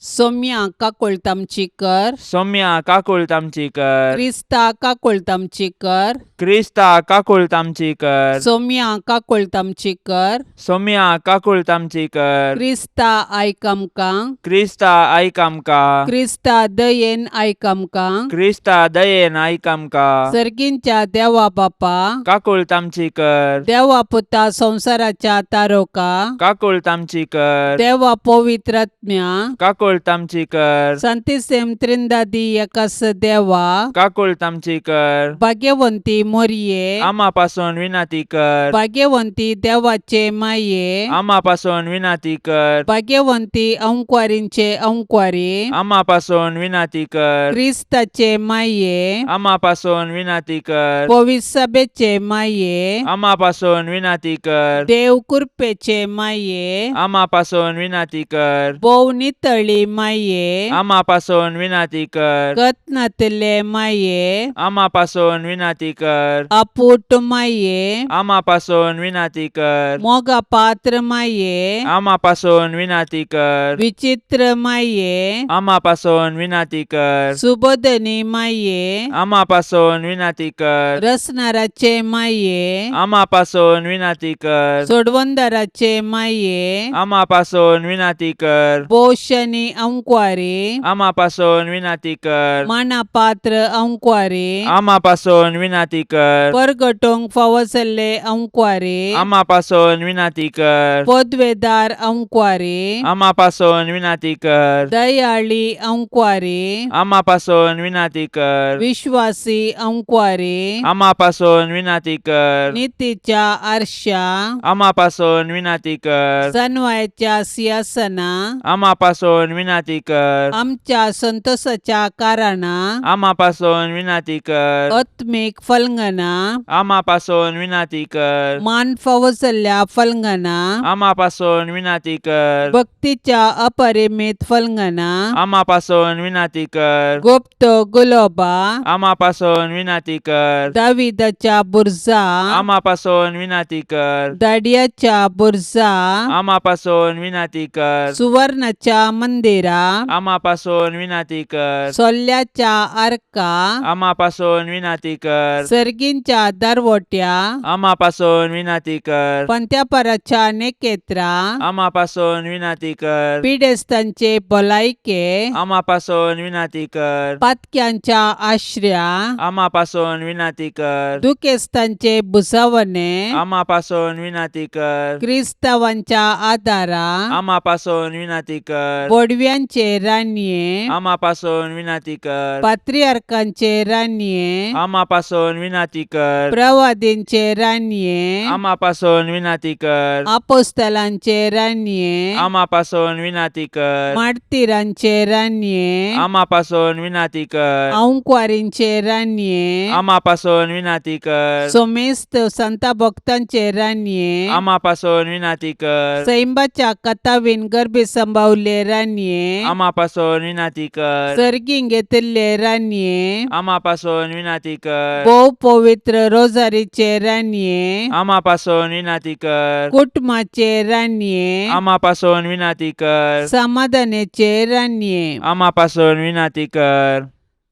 सोम्या काकुळट आमची कर. सौम्या काकुळट आमची कर. क्रिस्ता काकुळट आमची कर. क्रिस्ता काकुळट आमची कर. सोम्या काकुळट आमची कर. सौम्या काकुळट आमची कर. क्रिस्ता आयक आमकां. क्रिस्ता आयक आमकां. क्रिस्ता दयेन आयक आमकां. क्रिस्ता दयेन आयक आमकां. सर्गींच्या देवा बापा, काकुळट आमची कर. देवा पुता संवसाराच्या तारोका, काकुळट आमची कर. देवा पवित्रात्म्या, काकुळट काकुळट आमची कर. सांतिसेम त्रिंदादी एकास देवा, काकुळट आमची कर. भाग्यवंती मोरये, आमा पासून विनंती कर. भाग्यवंती देवाचे माये, आमा पासून विनंती कर. भाग्यवंती अंकवारींचे अंकवारी, आमा पासून विनंती कर. क्रिस्ताचे माये, आमा पासून विनंती कर. पविसभेचे माये, आमा पासून विनंती कर. देव कृपेचे माये, आमा पासून विनंती कर. भोव नितळी माये, आमा पासून विनंती कर. कत्नातले माये, आमा पासून विनंती कर. अपूट माये, आमा पासून विनंती कर. मोगा पात्र माये, आमा पासून विनंती कर. विचित्र माये, आमा पासून विनंती कर. सुबोधनी माये, आमा पासून विनंती कर. रसनाराचे माये, आमा पासून विनंती कर. सोडवंदाराचे माये, आमा पासून विनंती कर. पोषणी अंकवारी, आमा पासून विनंती कर. मानापात्र अंकवारी, आमा पासून विनंती कर. परगटोंक फावो जाल्ले अंकवारी, आमा पासून विनंती कर. पदवेदार अंकवारी, आमा पासून विनंती कर. दयाळी अंकवारी, आमा पासून विनंती कर. विश्वासी अंकवारी, आमा पासून विनंती कर. नितीच्या आरशा, आमा पासून विनंती कर. सनवायच्या सिंहासना, आमा पासून विनंती कर. आमच्या संतोषाच्या कारणा, आमा पासून विनंती कर. आत्मीक फलंगना, आमा पासून विनंती कर. मान फावो जाल्ल्या फलंगना, आमा पासून विनंती कर. भक्तीच्या अपरिमित फलंगना, आमा पासून विनंती कर. गुप्त गुलोबा, आमा पासून विनंती कर. दाविदाच्या बुर्जा, आमा पासून विनंती कर. दाडियाच्या बुर्जा, आमा पासून विनंती कर. सुवर्णाच्या मंदिरा, आमा पासून विनंती कर. सोल्ल्याच्या आर्का, आमा पासून विनंती कर. सर्गींच्या दरवट्या, आमा पासून विनंती कर. पंत्यापराच्या नेकेत्रा, आमा पासून विनंती कर. पिडेस्तांचे भलायके, आमा पासून विनंती कर. पातक्यांच्या आश्र्या, आमा पासून विनंती कर. दुखेस्तांचे भुजावणे, आमा पासून विनंती कर. क्रिस्तावांच्या आदारा, आमा पासून विनंती कर. बोडव्यांचे रानये, आमा पासून विनंती कर. पात्रियार्कांचे रानये, आमा पासून विनंती कर. प्रवादींचे रानये, आमा पासून विनंती कर. आपोस्तलांचे रानये, आमा पासून विनंती कर. मार्तिरांचे रानये, आमा पासून विनंती कर. अंकवारींचे रानये, आमा पासून विनंती कर. सोमेस्त संता भक्तांचे रानये, आमा पासून विनंती कर. सैंबाच्या कथावीन गर्भी संभावले रानये, आमा पासून विनंती कर. सर्गीं घेतिल्ले रानये, आमा पासून विनंती कर. भोव पवित्र रोजारीचे रानये, आमा पासून विनंती कर. कुटुंबाचे रानये, आमा पासून विनंती कर. समाधानाचे रानये, आमा पासून विनंती कर.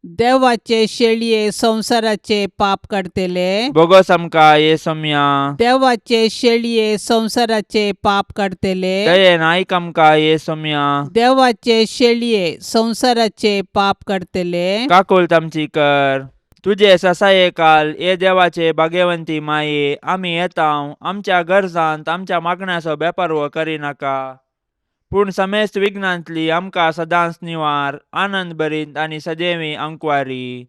देवाचे शेळये संवसाराचे पाप काडतले, बोगस आमकां ये सोम्या. देवाचे शेळये संवसाराचे पाप काडतले, दयेन आयक आमकां ये सोम्या. देवाचे शेळये संवसाराचे पाप काडतले, काकुळट आमची कर. तुजे ससाये काल ये देवाचे भाग्यवंती माये, आमी येता आमच्या गरजांत आमच्या मागण्याचो बेपारवो करिनाका, पूण समेस्त विघ्नांतली आमकां सदांच निवार, आनंद भरीत आनी सदैवी अंकवारी.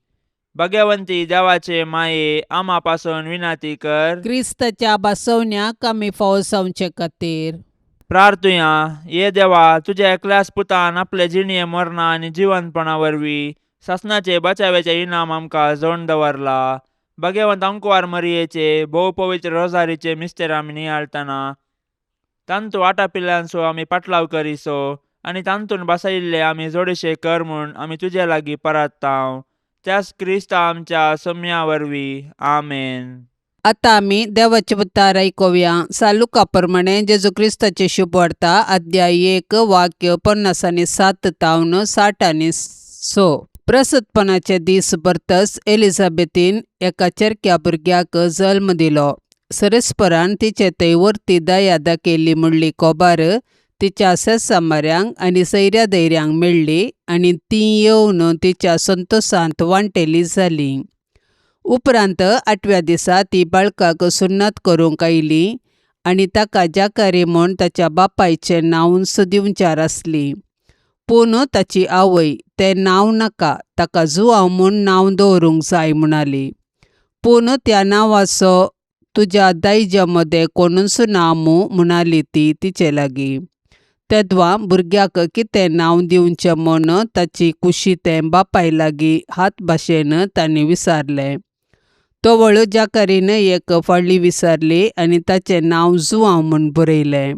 भाग्यवंती देवाचे माये, आमा पासून विनंती कर. क्रिस्ताच्या बसवण्याक आमी फावो जावचे खातीर. प्रार्थुया. ये देवा, तुज्या एकल्याच पुतान आपले जिणये मरणा आनी जिवंतपणा वरवीं सासणाचे बचाव्याचे इनाम आमकां जोडून दवरला. भाग्यवंत अंकवार मरियेचे भोव पवित्र रोजारीचे मिस्तेर आमी नियाळटना तांतू आटापिल्ल्यांचो आमी पाटलाव करिसो आनी तांतून बसयिल्ले आमी जोडीशे कर म्हूण आमी तुजे लागीं परात्तांव, त्याच क्रिस्ता आमच्या सोम्या वरवीं. आमेन. आता आमी देवाचे उतार आयकुया. सालुका प्रमाणे जेजू क्रिस्ताचे शुभवार्ता, अध्याय 1, वाक्य 57 तावन 66. प्रसतपणाचे दीस भरतच एलिझाबेथीन एका चेरक्या भुरग्याक जल्म दिलो. सरेस्परान तिचे थंय वरती दया दाखयली म्हणली खबर तिच्या सेसामाऱ्यांक आनी सैऱ्या धैर्यांक मेळ्ळी आनी तीं येवन तिच्या संतोशांत वांटेली जालीं. उपरांत 8व्या दिसा ती बाळकाक सुन्नत करूंक आयली आनी ताका जाकारी म्हूण ताच्या बापायचें नांवूच दिवचार आसली. पूण ताची आवय तें नांव नाका, ताका जुआंव म्हूण नांव दवरूंक जाय म्हणाली. पूण त्या नांवाचो तुज्या दायज्या मदें कोणूच ना मूं म्हणाली ती तिचे लागीं. तेद्वां भुरग्याक कितें नांव दिवचें म्हूण ताची कुशी तें बापाय लागीं हात भाशेन तांणी विचारलें. तवळ जाकारीन एक फाळी विचारली आनी ताचें नांव जुआंव म्हूण बरयलें.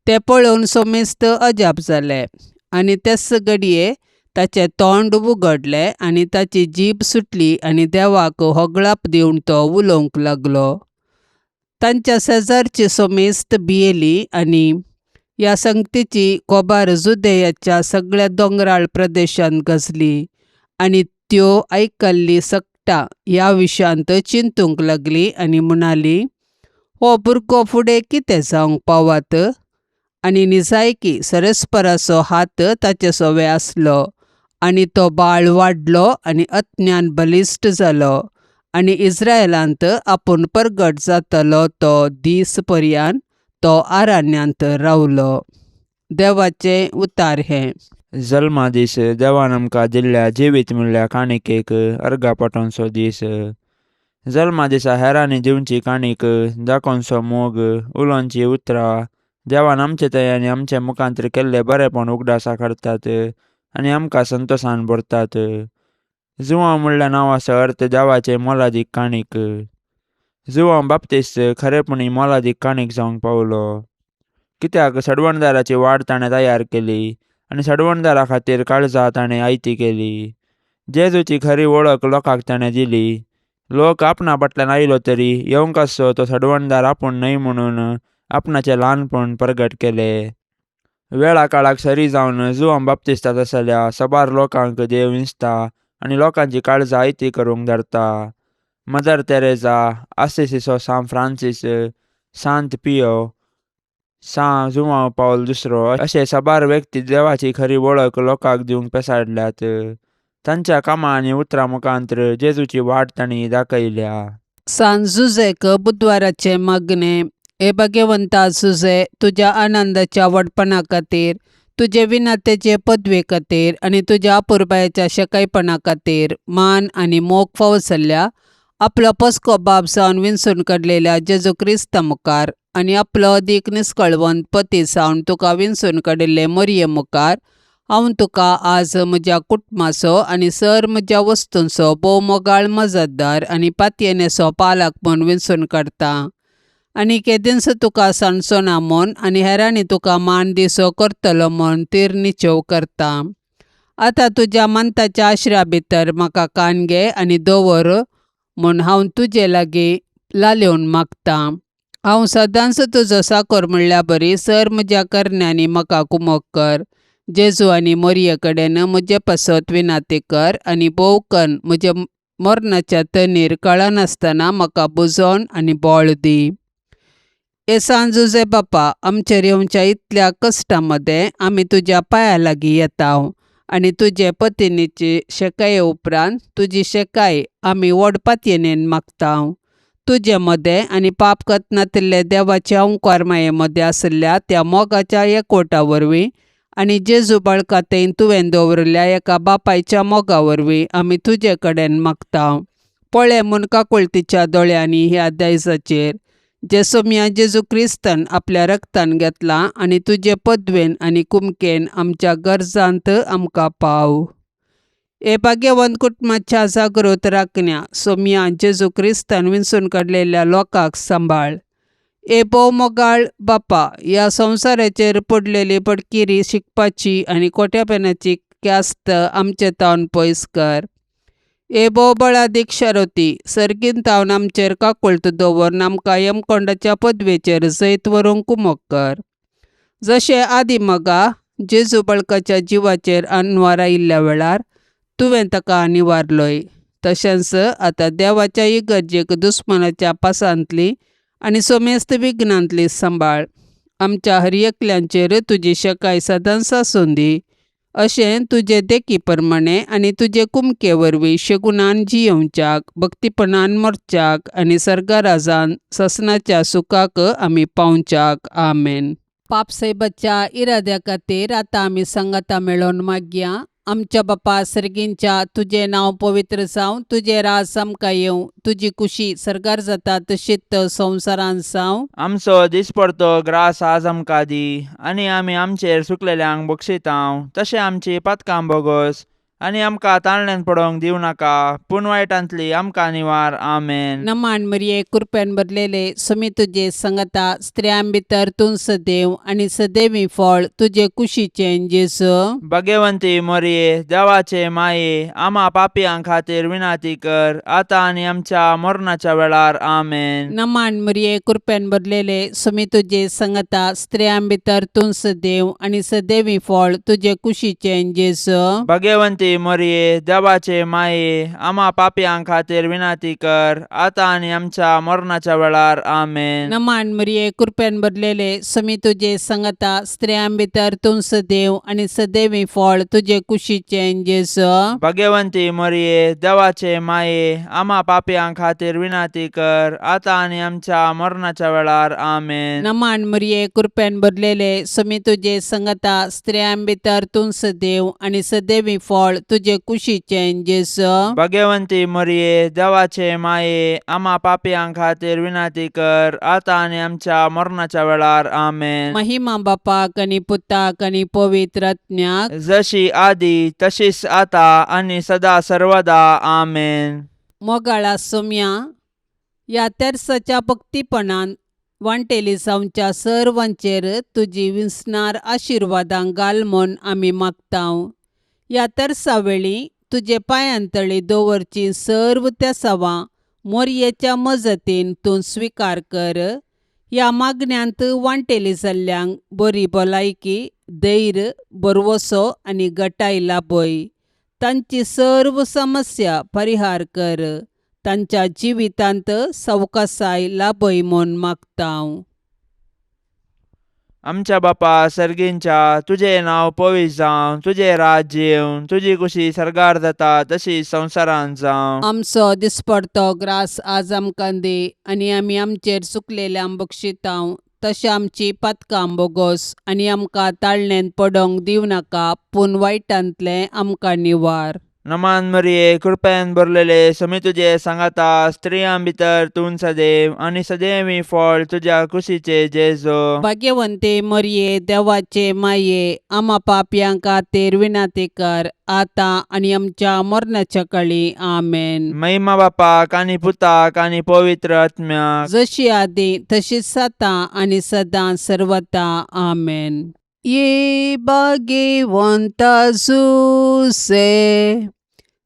तें पळोवन समेस्त अजाप जालें आनी तेच घडये ताचें तोंड उगडलें आनी ताची जीब सुटली आनी देवाक होगळाप दिवन तो उलोवंक लागलो. तांच्या शेजारची समेस्त भियेली आनी ह्या संगतीची कोबार जुदेयाच्या सगळ्या दोंगराळ प्रदेशांत गाजली आनी त्यो आयकल्ली सगटां ह्या विशयांत चिंतूंक लागली आनी म्हणाली, हो भुरगो फुडें कितें जावंक पावत? आनी निजायकी सरस्पराचो हात ताचे सोवे आसलो आनी तो बाळ वाडलो आनी अज्ञान बलिश्ट जालो आनी इस्रायलांत आपूण परगट जातलो तो दीस पर्यान तो आरण्यांत रावलो. देवाचें उतार हें. जल्मा दीस देवान आमकां दिल्ल्या जिवीत म्हणल्या काणिकेक अर्गा पाठोवचो दीस. जल्मा दिसा हेरांनी दिवची काणीक, दाखोवचो मोग, उलोवची उतरां देवान आमचे थंय आनी आमचे मुखांतर केल्ले बरेपण उगडासा करतात आनी आमकां संतोसान भरतात. जुआंव म्हणल्या नांवाचो अर्थ देवाचे मोलादीक काणीक. जुआंव बाप्तीस्त खरेपणी मोलादीक काणीक जावंक पावलो, कित्याक सडवणदाराची वाट ताणें तयार केली आनी सडवणदारा खातीर काळजां ताणें आयती केली. जेजूची खरी वळख लोकांक ताणें दिली. लोक आपणा फाटल्यान आयलो तरी येवंक आसचो तो सडवणदार आपूण न्हय म्हणून आपणाचें ल्हानपण परगट केलें. वेळा काळाक सरी जावन जुआंव बाप्तिस्ता तसल्या साबार लोकांक देव विंचता आनी लोकांची काळजां आयती करूंक धरता. मदर तेरेजा, आसिसीचो सांत फ्रांसीस, सांत पियो, सांत जुआंव पावल दुसरो अशे साबार व्यक्ती देवाची खरी वळख लोकांक दिवंक पेसाडल्यात. तांच्या कामां आनी उतरां मुखांतर जेजूची वाट तांणी दाखयल्या. सांत जुजेक बुधवाराचें मागणें. हे भाग्यवंता जुजे, तुज्या आनंदाच्या व्हडपणा खातीर, तुजे विनातेचे पदवे खातीर आनी तुज्या अपुरबायेच्या शेकायपणा खातीर मान आनी मोग फावो जाल्ल्या आपलो पस्को बाप जावन विंचून काडलेल्या जेजू क्रिस्ता मुखार आनी आपलो अदीक निस्कळवंत पती जावन तुका विंचून काडिल्ले मोरये मुखार हांव तुका आज म्हज्या कुटुंबाचो आनी सर म्हज्या वस्तूंचो भोव मोगाळ मजतदार आनी पातयेनेचो पालक म्हूण विंचून काडटा आनी केदींच तुका सांडचो ना म्हूण आनी हेरांनी तुका मान दिसो करतलो म्हूण तीर निचेव करता. आतां तुज्या मंताच्या आश्र्या भितर म्हाका कान घे आनी दवर म्हूण हांव तुजे लागीं लालेवन मागतां. हांव सदांच तुजो साकोर म्हणल्या बरी सर म्हज्या करण्यांनी म्हाका कुमक कर. जेजू आनी मोरये कडेन म्हजे पासत विनाती कर आनी भोव कन्न म्हज्या मरणाच्या तणीर कळनासतना म्हाका बुजोवन आनी बळ दी. हे सांत जुजे बापा, आमचेर येवच्या इतल्या कश्टां मदें आमी तुज्या पांया लागीं येता आनी तुजे पतिनीची शेकाये उपरांत तुजी शेकाय आमी व्हड पातयेनेन मागता. तुजे मदें आनी पाप कतनातिल्ले देवाच्या ओंकार माये मदें आशिल्ल्या त्या मोगाच्या एकवटा वरवीं आनी जेजू बाळकातेन तुवें दवरिल्ल्या एका बापायच्या मोगा वरवीं आमी तुजे कडेन मागता. पळय म्हूण काकुळतीच्या दोळ्यांनी ह्या दायजाचेर जें सोमया जेजू क्रिस्तान आपल्या रक्तान घेतलां आनी तुजे पदवेन आनी कुमकेन आमच्या गरजांत आमकां पाव. हे भाग्यवंत कुटुंबाच्या जागृत राखण्या सोमया जेजू क्रिस्तान विंचून काडलेल्या लोकांक सांबाळ. हे भोव मोगाळ बापा, ह्या संवसाराचेर पडलेली पडकिरी शिकपाची आनी कोट्यापणाची ख्यास्त आमचे तावन पयस कर. हे भोव बळादीक शरती, सर्गीन तावन आमचेर काकुळट दवरून आमकां यमकोंडाच्या पदवेचेर जैत व्हरूंक कुमक कर. जशें आदी मगा जेजू बळकाच्या जिवाचेर अनवार आयिल्ल्या वेळार तुवें ताका निवारलोय, तशेंच आतां देवाच्या इगर्जेक दुस्मानाच्या पासांतली आनी समेस्त विघ्नांतली सांबाळ. आमच्या हर एकल्यांचेर तुजी शेकाय सदांच आसूं दी, अशें तुजे देखी प्रमाणे आनी तुजे कुमके वरवीं शेगुणान जियेवच्याक, भक्तीपणान मरच्याक आनी सर्गराजान ससनाच्या सुखाक आमी पावच्याक. आमेन. पापसायबाच्या इराद्या खातीर आतां आमी सांगाता मेळोवन मागया. आमच्या बापा सर्गींच्या, तुजें नांव पवित्र जावं, तुजें राज आमकां येवं, तुजी कुशी सर्गार जाता तशीच संवसारांत जावं. आमचो दिसपडतो ग्रास आज आमकां दी आनी आमी आमचेर सुकलेल्यांक बक्षितांव तशें आमची पातकां बोगोस आनी आमकां ताळण्यान पडोवंक दिवं नाका पूण वायटांतली आमकां निवार. आमेन. नमान मरिये, कृपेन भरलेले, सुमी तुजे संगता, स्त्रियां भितर तूं सदैव आनी सदैवी फळ तुजे कुशीचें जेजू. भगवंती मोरये, देवाचे माये, आमा पापयां खातीर विनाती कर आतां आनी आमच्या मरणाच्या वेळार. आमेन. नमान मरिये, कृपेन भरलेले, सुमी तुजे संगता, स्त्रियां भितर तूं सदैव आनी सदैवी फळ तुजे कुशीचें जेजू. भगवंती मोरये, देवाचे माये, आमा पापयां खातीर विनाती कर आतां आनी आमच्या मरणाच्या वेळार. आमेन. नमान मरिये, कृपेन भरलेले, सुमी तुजे संगता, स्त्रियां भितर तूं सदैव आनी सदैवी फळ तुजे कुशीचें जेजू. भगवंती मोरये, देवाचे माये, आमा पापयां खातीर विनाती कर आतां आनी आमच्या मरणाच्या वेळार. आमेन. नमान मरिये, कृपेन भरलेले, सुमी तुजे संगता, स्त्रियां भितर तूं सदैव आनी सदैवी फळ तुजे कुशीचें जेजू. भगवंती मोरये, देवाचे माये, आमा पापयां खातीर विनाती कर आतां आनी आमच्या मरणाच्या वेळार. आमेन. महिमा बापाक आनी पुताक आनी पवित्र आत्म्याक, जशी आदी तशीच आता आनी सदा सर्वदा. आमेन. मोगाळा सोम्या, ह्या तेर्साच्या भक्तीपणान वांटेली जावच्या सर्वांचेर तुजी विसणार आशिर्वादां घाल म्हूण आमी मागतांव. ह्या तेर्सा वेळी तुजे पांयांतळी दवरची सर्व तेसावां मोरयेच्या मजतीन तूं स्विकार कर. ह्या मागण्यांत वांटेली जाल्ल्यांक बरी भलायकी, धैर्य, भरवसो आनी गटाय लाभय. तांची सर्व समस्या परिहार कर. तांच्या जिवितांत सवकासाय लाभय म्हूण मागतांव. आमच्या बापा सर्गींच्या, तुजें नांव पवित्र जावं, तुजें राज्य येवं, तुजी कुशी सर्गार जाता तशी संवसारांत जावं. आमचो दिसपडतो ग्रास आज आमकां दी आनी आमी आमचेर चुकलेल्यांक बक्षितांव तशें आमची पातकां बोगोस आनी आमकां ताळणेंत पडोवंक दिवं नाका पूण वायटांतलें आमकां निवार. नमान मरिये, कृपेन भरलेले, समी तुजे सांगाता, स्त्रियां भितर तूं सदैव आनी सदैवी फळ तुज्या कुशीचे जेजो. भाग्यवंते मरिये, देवाचे माये, आमा पापयां खातीर विनंती कर आतां आनी आमच्या मरणाच्या कळी. आमेन. महिमा बापाक आनी पुताक आनी पवित्र आत्म्याक, जशी आदी तशीच आतां आनी सदां सर्वता. आमेन. ये भाग्यवंता जुसे,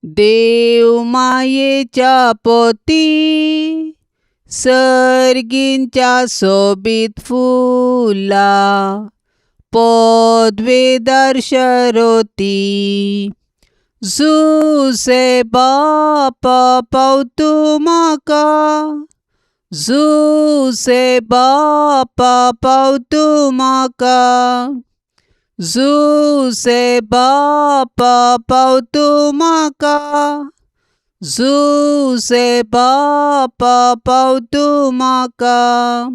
देव मायेच्या पोती, सर्गींच्या सोबीत फुला पदवेदार शरोती. जुसे बापा पावतू म्हाका, जुसे बापा पावतू म्हाका, जुसे बापा पावतू म्हाका, जुसे बापा पावतू म्हाका.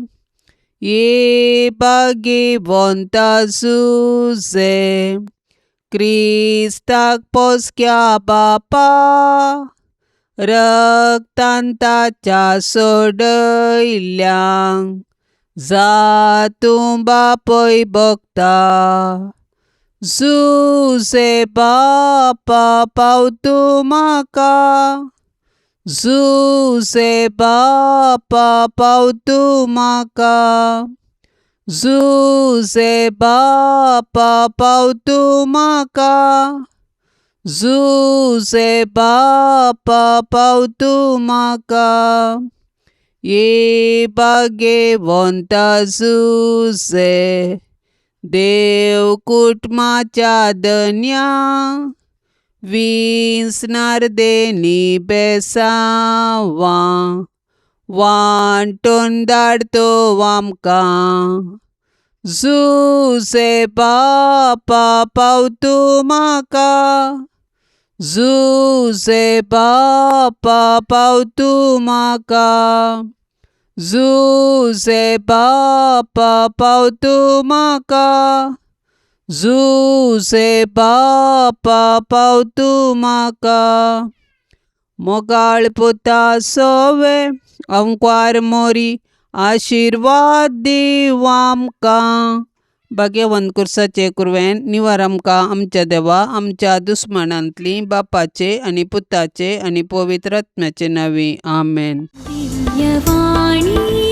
ये भाग्यवंता जुसे, क्रिस्ताक पोसक्या बापा, रक्तान ताच्या सोडयल्ल्यांक जा तूं बापय भोगता. जुसे बापा पावतू म्हाका, जुसे बापा पावतू म्हाका, जुसे बापा पावतू म्हाका, जुसे बापा पावतू म्हाका. ये भाग्यवंता जुसे, देव कुटुंबाच्या धन्या, विसणार देनी बेसांवां वांटून धाडतो आमकां. जुसे बापा पावतू म्हाका, जुसे बापा पावतू म्हाका, जुजे बापा पाव तूं म्हाका, जुजे बापा पाव तूं म्हाका. मोगाळ पुता सोवे अंकवार मोरी, आशिर्वाद दीव आमकां. भाग्यवंत कुर्साचे कुरवेन निवार आमकां आमच्या देवा आमच्या दुस्मानांतली, बापाचे आनी पुताचे आनी पवित्र आत्म्याचे नांवी. आमेन. दिव्यवाणी.